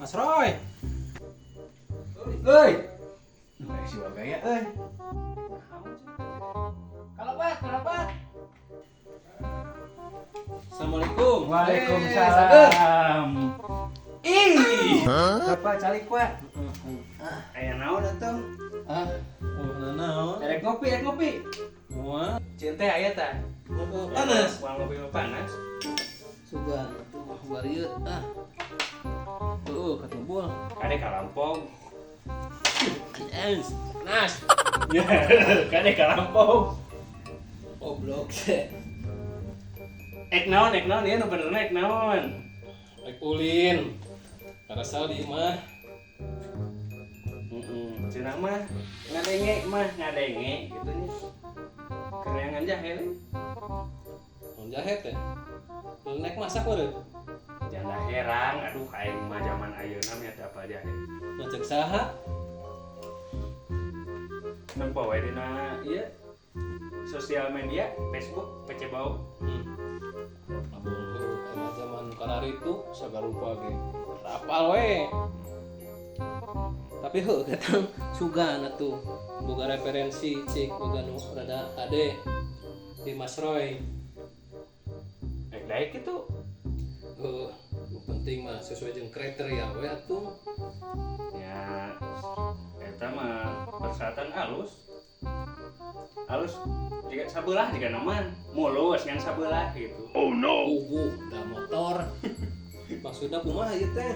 Mas Roy. Euy. Duh, aya si Wagaya euy. Kalabat, kalabat. Assalamualaikum. Waalaikumsalam. Ih. Bapak calik, Pak. Aya naon atuh? Ah, oh, naon? Erek ngopi, erek ngopi. Moal. Cinta aya tah. Ngopi panas. Moal ngopi mah panas. Sugan atuh warieut ah. Tuh, katumbul. Kade kalampong. Panas. Panas. Kade kalampong. Goblok. Ek naon ieu nu benerna ek naon. Rek ulin. Karasal di imah. Heeh. Cenah mah ngadenge gitu nya. Kereangan jahe we. Naon jahe teh? Lu naik masak meureun. Janda herang, aduh aing mah zaman ayeuna mah teu apa jahe. Nah, cek saha? Nempo we dina ieu sosial media, Facebook, PC Bau. Abung heuh, emang zaman karari itu sagarupa ge. Rapal we. Tapi heuh ketang sugan atuh. Boga referensi cik boga nu rada ade di Mas Roy. Ek daek kitu. Heuh, nu penting mah sesuai jeung kriteria we atuh. Ya, eta mah persyaratan alus. Alus jika sabelah jika nama mulus ngan sabelah gitu. Puguh da motor. Maksudna kumaha ieu teh?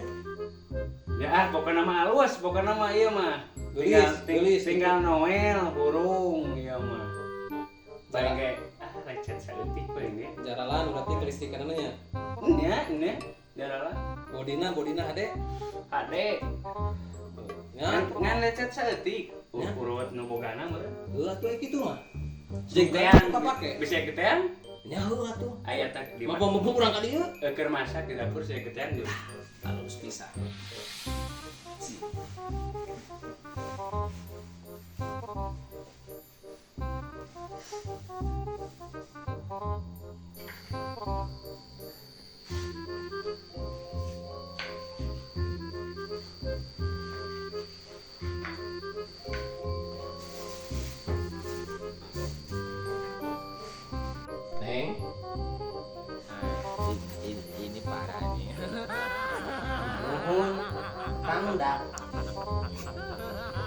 Ya ah pokokna mah alus, pokokna mah ieu mah. Geulis, Tinggal geulis. tinggal Noel burung ieu mah. Bareng ge ah lecet saeutik we ge. Jaralan berarti kelistrikanna nya. Nya, nya jaralan. Bodina, bodina hade. Hade. Nya, Ngan lecet saeutik. Nya. Urut nu bogana meureun. heuh atuh kitu mah. Getean kapake. Bisa getean? Nya heuh atuh. Aya tak di Mampu mampu urang ka dieu. Keur masak di dapur saya getean geus. Halus pisan. Si. Neng, Nah, ini parah nih. nuhun. Kang dak.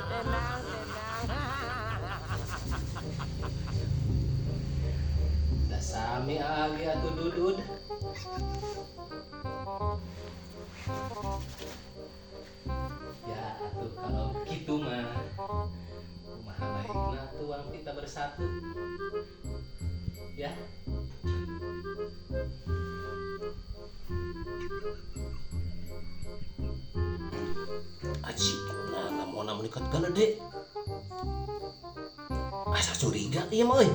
Tenang, tenang. Da sami agi atuh dudud. Ya atuh kalau gitu mah kumaha baikna tuang kita bersatu. Ya. Aji, nah, mau mendekat gede. Asa curiga ieu mah euy.